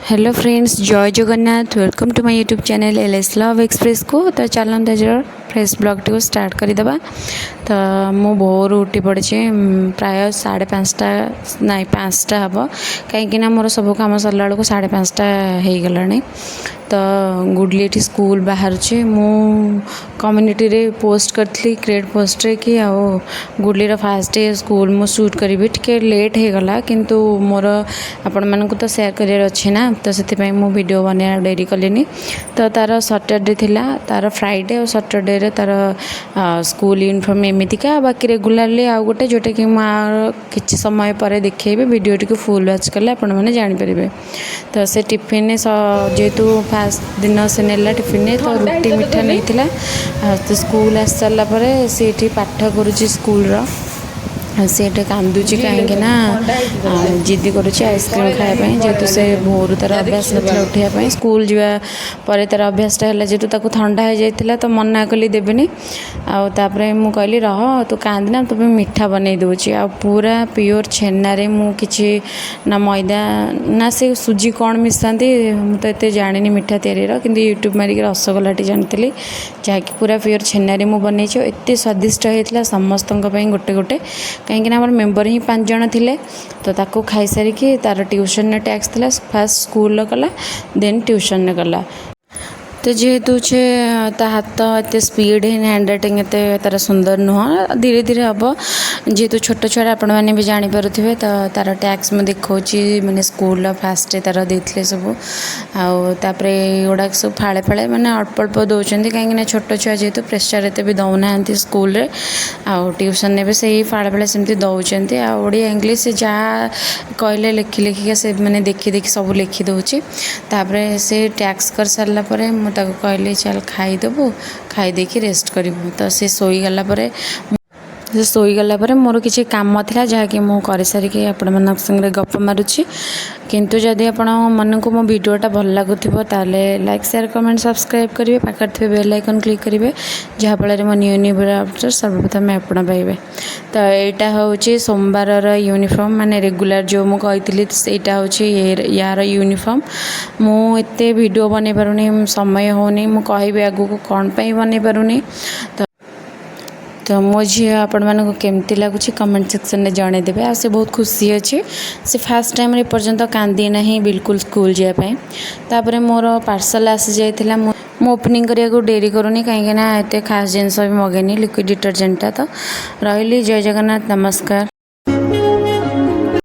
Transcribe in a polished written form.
Hello friends, ଜୟ Jagannath. Welcome to my YouTube channel L S love ଏକ୍ସପ୍ରେସ୍କୁ। ତ ଚାଲନ୍ତୁ, ଆଜିର ଫ୍ରେଶ୍ ବ୍ଲଗ୍ଟିକୁ ଷ୍ଟାର୍ଟ କରିଦେବା। ତ ମୁଁ ଭୋରୁ ଉଠି ପଡ଼ିଛି, ପ୍ରାୟ 5:30, ନାଇଁ, 5ଟା ହେବ, କାହିଁକିନା ମୋର ସବୁ କାମ ସରିଲା ବେଳକୁ 5:30 ହେଇଗଲାଣି। ତ ଗୁଡ଼ଲି ଏଠି ସ୍କୁଲ ବାହାରୁଛି। ମୁଁ କମ୍ୟୁନିଟିରେ ପୋଷ୍ଟ କରିଥିଲି, କ୍ରିଏଟ୍ ପୋଷ୍ଟରେ, କି ଆଉ ଗୁଡ଼ଲିର ଫାଷ୍ଟ ଡେ ସ୍କୁଲ ମୁଁ ସୁଟ୍ କରିବି। ଟିକେ ଲେଟ୍ ହେଇଗଲା, କିନ୍ତୁ ମୋର ଆପଣମାନଙ୍କୁ ତ ସେୟାର କରିବାର ଅଛି ନା, ତ ସେଥିପାଇଁ ମୁଁ ଭିଡ଼ିଓ ବନେଇବା ଡେରି କଲିନି। ତ ତା'ର ସଟରଡ଼େ ଥିଲା, ତା'ର ଫ୍ରାଇଡ଼େ ଆଉ ସଟରଡ଼େରେ ତା'ର ସ୍କୁଲ ୟୁନିଫର୍ମ ଏମିତିକା। ବାକି ରେଗୁଲାରଲି ଆଉ ଗୋଟେ, ଯେଉଁଟାକି ମୁଁ ଆଉ କିଛି ସମୟ ପରେ ଦେଖେଇବି। ଭିଡ଼ିଓଟିକୁ ଫୁଲ୍ ୱାଚ୍ କଲେ ଆପଣମାନେ ଜାଣିପାରିବେ। ତ ସେ ଟିଫିନରେ, ଯେହେତୁ ଫାଷ୍ଟ ଦିନ ସେ ନେଲା ଟିଫିନରେ, ତ ରୁଟି ମିଠା ନେଇଥିଲା। ଆଉ ତ ସ୍କୁଲ ଆସି ସାରିଲା ପରେ ସେ ଏଠି ପାଠ କରୁଛି ସ୍କୁଲର। ଆଉ ସେ ଏଠି କାନ୍ଦୁଛି, କାହିଁକି ନା ଜିଦି କରୁଛି ଆଇସ୍କ୍ରିମ୍ ଖାଇବା ପାଇଁ। ଯେହେତୁ ସେ ଭୋରୁ ତା'ର ଅଭ୍ୟାସ ନଥିଲା ଉଠିବା ପାଇଁ, ସ୍କୁଲ ଯିବା ପରେ ତା'ର ଅଭ୍ୟାସଟା ହେଲା। ଯେହେତୁ ତାକୁ ଥଣ୍ଡା ହେଇଯାଇଥିଲା, ତ ମନା କଲି ଦେବେନି। ଆଉ ତାପରେ ମୁଁ କହିଲି, "ରହ, ତୁ କାନ୍ଦେନା, ତୋ ପାଇଁ ମିଠା ବନେଇ ଦେଉଛି।" ଆଉ ପୁରା ପିଓର ଛେନାରେ, ମୁଁ କିଛି ନା ମଇଦା ନା ସେ ସୁଜି କ'ଣ ମିଶାନ୍ତି, ମୁଁ ତ ଏତେ ଜାଣିନି ମିଠା ତିଆରିର, କିନ୍ତୁ ୟୁଟ୍ୟୁବ୍ ମାରିକି ରସଗୋଲାଟି ଜାଣିଥିଲି, ଯାହାକି ପୁରା ପିଓର ଛେନାରେ ମୁଁ ବନେଇଛି। ଆଉ ଏତେ ସ୍ୱାଦିଷ୍ଟ ହେଇଥିଲା, ସମସ୍ତଙ୍କ ପାଇଁ ଗୋଟେ ଗୋଟେ, କାହିଁକିନା ଆମର ମେମ୍ବର ହିଁ ପାଞ୍ଚ ଜଣ ଥିଲେ। ତ ତାକୁ ଖାଇସାରିକି ତା'ର ଟ୍ୟୁସନରେ ଟାସ୍କ ଥିଲା। ଫାଷ୍ଟ ସ୍କୁଲର କଲା, ଦେନ୍ ଟ୍ୟୁସନରେ କଲା। ତ ଯେହେତୁ ସେ ତା ହାତ ଏତେ ସ୍ପିଡ଼ ହେଇନି, ହ୍ୟାଣ୍ଡ ରାଇଟିଂ ଏତେ ତା'ର ସୁନ୍ଦର ନୁହଁ, ଧୀରେ ଧୀରେ ହେବ, ଯେହେତୁ ଛୋଟ ଛୁଆଟା, ଆପଣମାନେ ବି ଜାଣିପାରୁଥିବେ। ତ ତା'ର ଟାସ୍କ ମୁଁ ଦେଖାଉଛି, ମାନେ ସ୍କୁଲର ଫାଷ୍ଟ ତା'ର ଦେଇଥିଲେ ସବୁ। ଆଉ ତାପରେ ଏଗୁଡ଼ାକ ସବୁ ଫାଳେ ଫାଳେ, ମାନେ ଅଳ୍ପ ଅଳ୍ପ ଦେଉଛନ୍ତି, କାହିଁକିନା ଛୋଟ ଛୁଆ ଯେହେତୁ, ପ୍ରେସର୍ ଏତେ ବି ଦେଉନାହାନ୍ତି ସ୍କୁଲରେ। ଆଉ ଟ୍ୟୁସନରେ ବି ସେଇ ଫାଳେ ଫାଳେ ସେମିତି ଦେଉଛନ୍ତି। ଆଉ ଓଡ଼ିଆ, ଇଂଲିଶ ସେ ଯାହା କହିଲେ ଲେଖି ଲେଖିକା, ସେ ମାନେ ଦେଖି ଦେଖି ସବୁ ଲେଖି ଦେଉଛି। ତାପରେ ସେ ଟାସ୍କ କରିସାରିଲା ପରେ ମୁଁ ତାକୁ କହିଲି, "ଚାଲ ଖାଇଦେବୁ, ଖାଇଦେଇକି ରେଷ୍ଟ କରିବୁ।" ତ ସେ ଶୋଇଗଲା ପରେ ମୋର କିଛି କାମ ଥିଲା, ଯାହାକି ମୁଁ କରିସାରିକି ଆପଣମାନଙ୍କ ସାଙ୍ଗରେ ଗପ ମାରୁଛି। କିନ୍ତୁ ଯଦି ଆପଣମାନଙ୍କୁ ମୋ ଭିଡ଼ିଓଟା ଭଲ ଲାଗୁଥିବ, ତାହେଲେ ଲାଇକ୍, ସେୟାର, କମେଣ୍ଟ, ସବସ୍କ୍ରାଇବ୍ କରିବେ। ପାଖରେ ଥିବା ବେଲ୍ ଆଇକନ୍ କ୍ଲିକ୍ କରିବେ, ଯାହାଫଳରେ ମୋ ନ୍ୟୁ ନ୍ୟୁ ଭିଡ଼ିଓ ଅପଡ଼େଟ୍ ସର୍ବପ୍ରଥମେ ଆପଣ ପାଇବେ। ତ ଏଇଟା ହେଉଛି ସୋମବାରର ୟୁନିଫର୍ମ, ମାନେ ରେଗୁଲାର ଯେଉଁ ମୁଁ କହିଥିଲି, ସେଇଟା ହେଉଛି ୟାର ୟୁନିଫର୍ମ। ମୁଁ ଏତେ ଭିଡ଼ିଓ ବନେଇ ପାରୁନି, ସମୟ ହେଉନି। ମୁଁ କହିବି ଆଗକୁ କ'ଣ ପାଇଁ ବନେଇ ପାରୁନି। ତ ମୋ ଝିଅ ଆପଣମାନଙ୍କୁ କେମିତି ଲାଗୁଛି, କମେଣ୍ଟ ସେକ୍ସନରେ ଜଣାଇଦେବେ। ଆଉ ସେ ବହୁତ ଖୁସି ଅଛି। ସେ ଫାଷ୍ଟ ଟାଇମ୍ରେ ଏପର୍ଯ୍ୟନ୍ତ କାନ୍ଦି ନାହିଁ ବିଲକୁଲ ସ୍କୁଲ ଯିବା ପାଇଁ। ତାପରେ ମୋର ପାର୍ସଲ୍ ଆସିଯାଇଥିଲା। ମୁଁ ଓପନିଂ କରିବାକୁ ଡେରି କରୁନି, କାହିଁକିନା ଏତେ ଖାସ୍ ଜିନିଷ ବି ମଗେଇନି, ଲିକ୍ୱିଡ଼ ଡିଟର୍ଜେଣ୍ଟଟା। ତ ରହିଲି, ଜୟ ଜଗନ୍ନାଥ, ନମସ୍କାର।